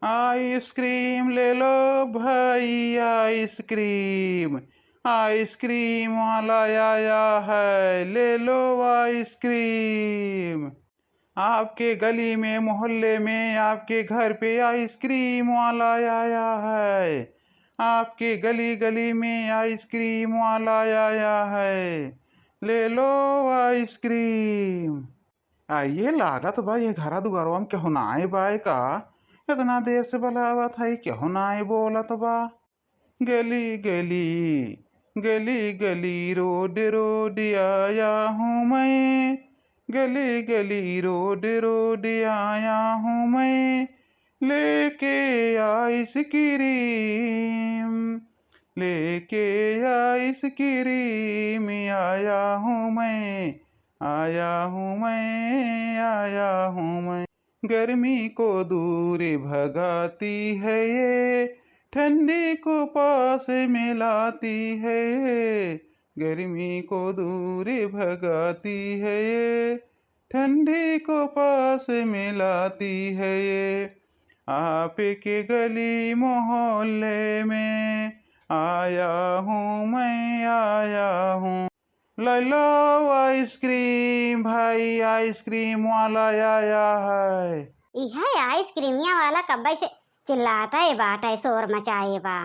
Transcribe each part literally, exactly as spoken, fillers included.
आइसक्रीम ले लो भाई, आइसक्रीम, आइसक्रीम वाला आया है, ले लो आइसक्रीम। आपके गली में, मोहल्ले में, आपके घर पे आइसक्रीम वाला आया है। आपके गली गली में आइसक्रीम वाला आया है, ले लो आइसक्रीम। आ, ये लागत बा, ये घरा दुआरवा में केहू ना आए बा का? इतना देर से बुलावत है, केहू ना आए बोलत बा। गली गली, गली गली, रोड रोड आया हूँ मैं, गली गली, रोड रोड आया हूँ मैं, लेके आइसक्रीम, लेके आइसक्रीम आया हूँ मैं, आया हूँ मैं, आया हूँ मैं। गर्मी को दूर भगाती है ये, ठंडी को पास में लाती है ये। गर्मी को दूर भगाती है ये, ठंडी को पास में लाती है ये। आपके गली मोहल्ले में आया हूँ मैं, आया हूँ। ले लो आइसक्रीम भाई, आइसक्रीम वाला आया है। इहे आइसक्रीमिया वाला कब्बे से चिल्लात है बाटे, शोर मचाए बा।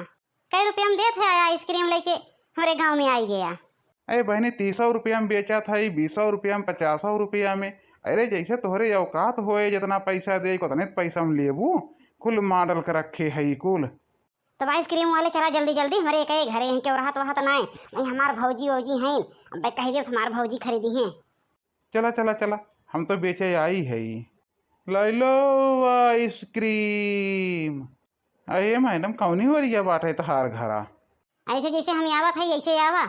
कै रुपया में देत है आइसक्रीम लेके हमरे गाँव में आई गया। अरे बहनी, तीसौ रुपया में बेचत है, बीसौ रुपया में, पचासौ रुपया में। अरे जैसे तोहरे औकात होए, जितना पैसा दे, उतने पैसा में लेबू। कुल मॉडल के रखे है ई कुल। तब आइसक्रीम वाले चला जल्दी जल्दी, हमरे एक घरे हैं, केहू रहत वहत नाय। वहीं हमार भौजी वौजी हैं, अब कह देब हमार भौजी खरीदी हैं। चला चला चला, हम तो बेचे आई है। ले लो आइसक्रीम। अरे मैडम, कौनी ओरिया बाटे तहार घरा? ऐसे जैसे हम आवत है, ऐसे आवा।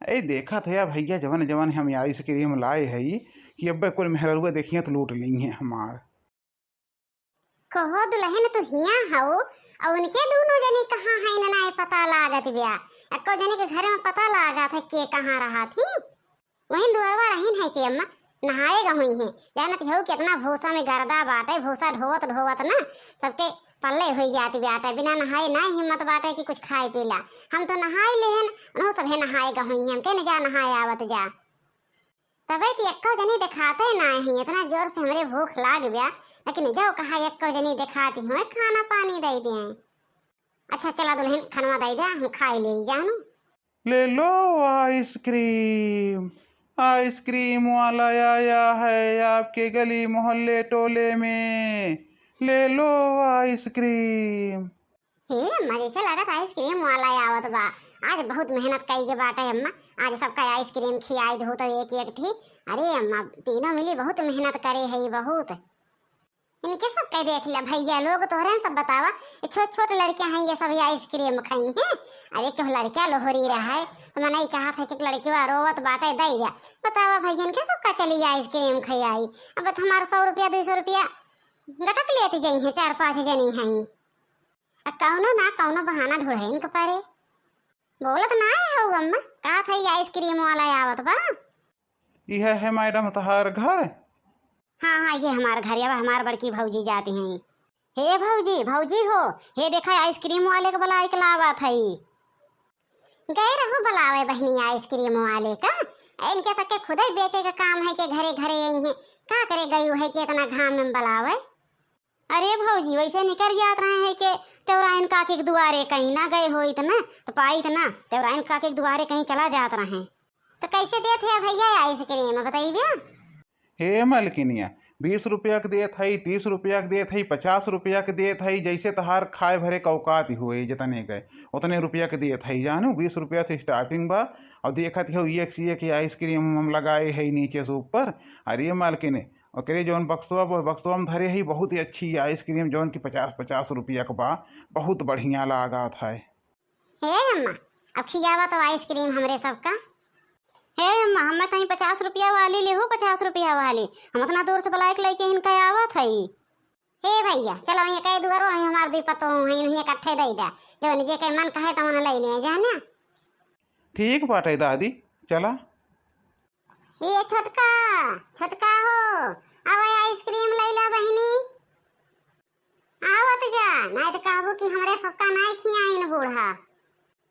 ए, देखत है भैया, जवन जवन हम आइसक्रीम लाए है कि अब्बे कुल मेहररुआ देखिए तो लूट ली है हमार। कहो दुल्हन, तू हियाँ हऊ, और उनके दोनों जनी कहाँ हैं, ना नाय पता लागत ब्या। एक्को जनी के घर में पता लागत है के कहाँ रहत ही। वहीं दुआरवा रहीन है कि अम्मा नहाए गई हैं। जानत हऊ कितना भूसा में गर्दा बाटे, भूसा ढोवत ढोवत ना सबके पल्ले हुई जात बाटे। बिना नहाए ना हिम्मत बाटे कि कुछ खाए पी ला। हम तो नहाए लेहन, उन्हों सभे नहाए गई हैं। हम कहने जा नहाए आवत जा। तबे तो एक्को जनी देखाते ना ही, इतना जोर से हमरे भूख लाग गया, लेकिन जो कहा एक्को जनी देखाती हूँ, खाना पानी दे दे। अच्छा चला दुल्हन, खानवा दे दे, हम खाए ले जानू। ले लो आइसक्रीम, आइसक्रीम वाला आया है आपके गली मोहल्ले टोले में, ले लो आइसक्रीम। हे अम्मा, जैसे लागत आइसक्रीम वाला आवत बा। आज बहुत मेहनत कई के बाटे अम्मा, आज सबका आइसक्रीम खियाई दहू तब एक एक ठी। अरे अम्मा, तीनों मिली बहुत मेहनत करे है, बहुत। इनके सब कह देख लिया भैया लोग, तोहरे सब बतावा, ये छोट छोट लड़कियां हैं, ये सब ये आइसक्रीम खाई हैं। अरे क्यों लड़किया लोहरी रहा है, तो मना ही कहा था कि लड़किया रोवत बाटे, दे दिया। बतावा भैया, इनके सब का चली आइसक्रीम खाई आई। अब तो हमारा सौ रुपया, दो सौ रुपया गटक लेती जाई हैं, चार पाँच जनी हैं। आ कौनो ना कौनो बहाना ढूंढे इनके परे। बोलत ना है हो अम्मा, कहा था ये आइसक्रीम वाला आवत बा। यह है मैडम तहार घर? हाँ, हाँ, ये हमार घर, अब हमार बड़की भौजी जाती हैं। हे भौजी, भौजी हो, हे देखा आइसक्रीम वाले के बुलाए के लावत है। गए रहू बुलावे बहनी आइसक्रीम वाले का, इनके सबके खुदे बेचे का काम है कि घरे घरे आई हैं, का करे गई है कि इतना घाम में बुलावे। अरे भौजी, वैसे निकर जात रहे हैं कि तेवराइन काकी के दुआरे कहीं ना गए होइत ना, तो पाइत ना, तेवराइन काकी के दुआरे कहीं चला जात रहे। तो कैसे देत है भैया आइसक्रीम, बताइबे? हे मलकिनिया, बीस रुपया के देत है, तीस रुपया के देत है, पचास रुपया के देत है, जैसे तहार खाए भरे का औकात होए, जितने गए उतने रुपया के देत है, जानू। बीस रुपया से starting बा। और देखत हो एक से एक आइसक्रीम हम लगाए है नीचे से ऊपर। अरे मालकिन, ओकरे जौन बक्सवा, बक्सवा में धरे है, बहुत ही अच्छी आइसक्रीम, जौन की पचास पचास रुपया के बा, बहुत बढ़िया लागत है। हे अम्मा, अब खियावा तो आइसक्रीम हमरे सबका। हे अम्मा, हमें कहीं पचास रुपया वाली लेहू, पचास रुपया वाली। हम इतना दूर से बुलाए के लेके इनका आवत है। हे भैया, चलो ये कह दुआरो, हम हमार दुई पतो हैं, इन्हें इकट्ठे दे दे। जौन जे के मन कहे तो मन ले ले, जाने। ठीक बाटे दादी, चला। ए छोटका, छोटका हो, आवा आइसक्रीम लैला बहिनी। आवत नाहीं तो कहबू कि हमरे सबका नाहीं खियाइन बूढ़ा।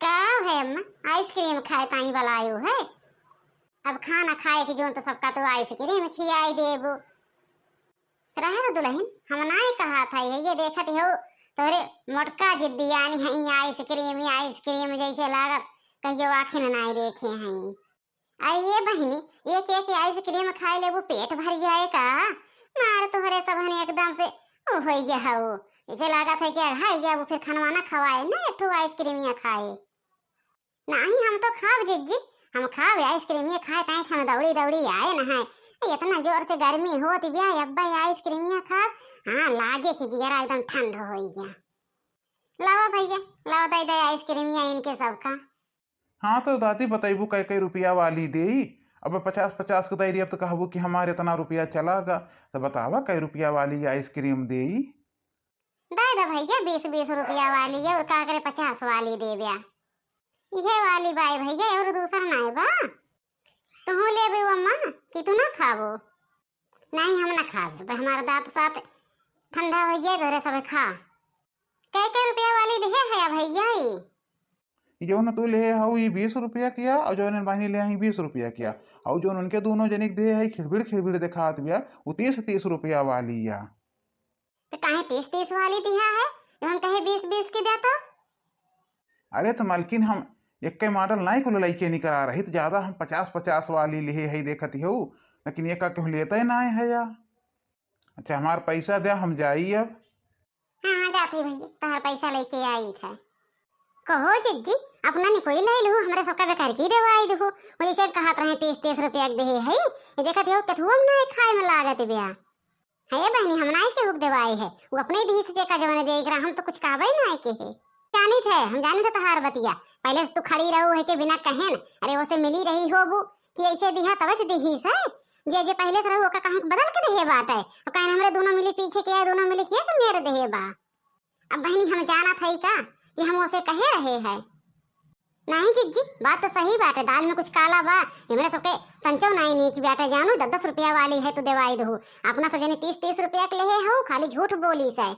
का है अम्मा, आइसक्रीम खाए ताई बलायो है? अब खाना खाए के जोन तो सबका तो आइसक्रीम खियाई देबू। रहे तो दुलहिन, हम नाहीं कहत है, ये देखत हो तोरे मोटका जिद्दियानी है, आइसक्रीम, आइसक्रीम जैसे लागत कहियो आँखिन नाहीं देखे हैं। अरे ये बहिनी, एक एक आइसक्रीम खाए लेबू पेट भर जाए का? मार तोहरे सबहन एकदम से ओ होइ गया हो, जैसे लागत है कि अघाई जाबू फिर खनवा ना खवाए ना एक ठो आइसक्रीमिया खाए। नाहीं हम तो खाब जिज्जी, हम खाब आइसक्रीमिया खाए ताई हम दौड़ी दौड़ी आए न है। इतना जोर से गर्मी होत बिया, अब्बा आइसक्रीमिया खाब, हाँ लागे कि जियरा एकदम ठंड होइ गया। लावा भैया, लावा दे दे आइसक्रीमिया इनके सबका। हाँ तो दादी बतैबू कै कै रुपया वाली देई? अब पचास पचास के दे दी, अब तो कहबू कि हमारे इतना रुपया चला गा, तो बतावा कै रुपया वाली आइसक्रीम देई? दे दे भैया, बीस बीस रुपया वाली है, और का करे पचास वाली देब्या? इहे वाली बाय भैया, और दूसर नाय बा। तुहू लेबे अम्मा कि तू ना खाबो? नाहीं, हम ना खाबे, अब हमार दाँत सात ठंडा होइ जाए, तोहरे सबे खा। कै कै रुपया वाली देहे है भैया ई? ई जौन तू लेहे हऊ, ई बीस रुपया किया, और जौन बहिनी ले आई, बीस रुपया किया, और जौन उनके दोनों जने के देहे है, खिलबिड़ खिलबिड़ देखात बिया, उ तीस तीस रुपया वाली या। तो काहे तीस तीस वाली दिया है, जब हम कहे बीस बीस की दे तो? अरे तो मालकिन, हम एक्के मॉडल नाई कुल लइके निकरा रही, तो ज्यादा हम पचास पचास वाली लेहे है, देखत ही हो, लेकिन एका केहू लेते नाई है या। अच्छा, हमार पैसा द्या, हम जाई अब। हाँ, हाँ, जात ही भैया, तोहार पैसा लेके आई थे। कहो जिज्जी, अपना निकोई ले लू, हमरे सबका बेकार की देवाई देखो, वो जैसे कहत रहे तीस तीस रुपया के देहे है, ये देखत हो, केथुआ में नाई खाए में लागत ब्या। हे बहिनी, हम नाई केहू के देवाई है, वो अपने दिहिस जेका जवन दे एकरा, हम तो कुछ कहबे नाई के है। जानित है, हम जानित है तोहार बतिया, पहले से तू खड़ी रहू है के बिना कहेन, अरे ओसे मिली रही होबू कि ऐसे दिहा तबे तो दिहिस है, जे जे पहले से रहू ओका काहे के बदल के देहे बाटे, और काहे हमरे दोनों मिली पीछे किया, दोनों मिली किया के मेरे देहे बा। अब बहिनी हम जानत हई का कि हम ओसे कहे रहे है? नाहीं जिज्जी, बात तो सही बाटे, दाल में कुछ काला बा, हमरे सबके तंचो नाई नीक बाटे जानू, दस दस रुपया वाली है तो देवाई दहू, अपना सब जने तीस तीस रुपया के लेहे हो, खाली झूठ बोली से।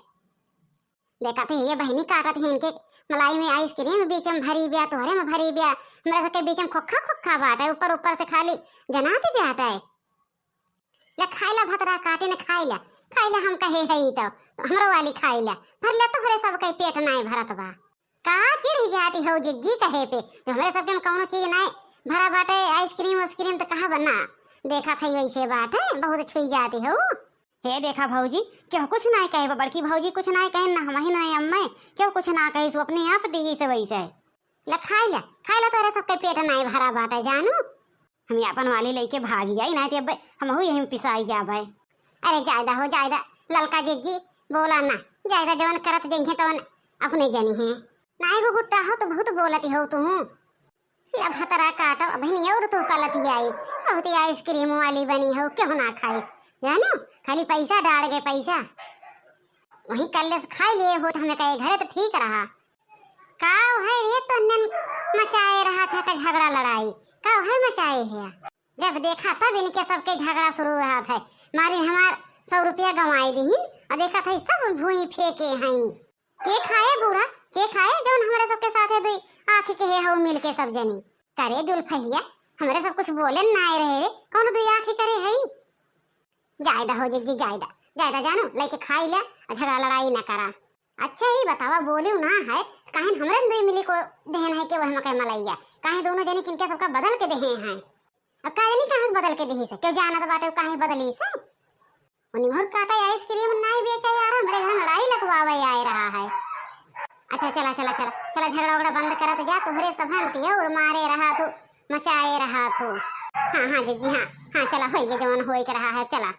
देखत ही ये बहिनी काटत ही इनके मलाई में आइसक्रीम बीच में भरी ब्या, तोहरे में भरी ब्या, हमरे सबके बीच में खोखा खोखा बाटे, ऊपर ऊपर से खाली जनात बाटे। ले खाइला भतरा काटे न खाइला, खाइला हम कहे हई तो, तो हमरो वाली खाइला, भर ले तोहरे सबके पेट नाय भरत बा। का चिढ़ जाती हो जिज्जी कहे पे, जो हमरे सबके में कौनो चीज नाय भरा बाटे, आइसक्रीम वाइसक्रीम तो कहा बना, देखा थई वैसे बाटे, बहुत छुई जाती हो। हे देखा भौजी, केहू कुछ नाय कहे बा, बड़की भौजी कुछ नाय कहे, ना हमही ना अम्मे, केहू कुछ ना कहे, सो अपने आप दिही से वैसे। ले खाइला, खाइला तोहरे सबके पेट नाय भरा बाटे जानू। हम आपन वाली लइके भाग जाई, नाहीं तो अब हमहू यहीं पिसाई जाबे। अरे जायदा हो, जायदा, ललका जिज्जी, बोला ना, जायदा जवन करत जइहे तवन अपने जनी है। नाहीं गुगुट्टा हो तो बहुत बोलती हो तू। ले भतरा काटो, अबहिन और तू कलती आई, बहुत ही आइसक्रीम वाली बनी हो, क्यों ना खाइस, जानो, खाली पैसा डाल के पैसा। वही कल्ले से खाई लिए हो तो हमें कहे घरे तो ठीक रहा। का है रे, तोहन मचाए रहा था का झगड़ा लड़ाई? का है मचाए है? जब देखा तब इनके सबके झगड़ा शुरू रहा था। मारी हमार सौ रुपया गंवाई दीहिन और देखा था सब भूई फेंके हैं। के खाए बूढ़ा, के खाए जौन हमरे सबके साथे दुई आँख के हे हऊ मिल के सब जनी। करे जुल्फहिया, हमरे सब कुछ बोले नाय रहे, कौन दुई आँख करे है? जायदा हो जिज्जी, जायदा, जायदा जानो, लइके खाई ले और झगड़ा लड़ाई ना करा। अच्छा, ई बतावा, बोलिउ ना है, काहे हमरे दुई मिली को देहन है के वह मकई मलैया? काहे दोनों जनी किनके सबका बदल के देहे हैं? अब का जनी काहे बदल के देही से? क्यों जानत बाटे काहे बदली से? उन्हीं भर काटा आइसक्रीम नाई बेचा यार, हमरे घर लड़ाई लगवावे आए रहा है। अच्छा, चला, चला, चला, चला, झगड़ा उगड़ा बंद करत जा, तोहरे सब हंती है और मारे रहा तू, मचाए रहा तू। हाँ, हाँ, जिज्जी, हाँ, हाँ, चला, होई के जवन होई के रहा है, चला।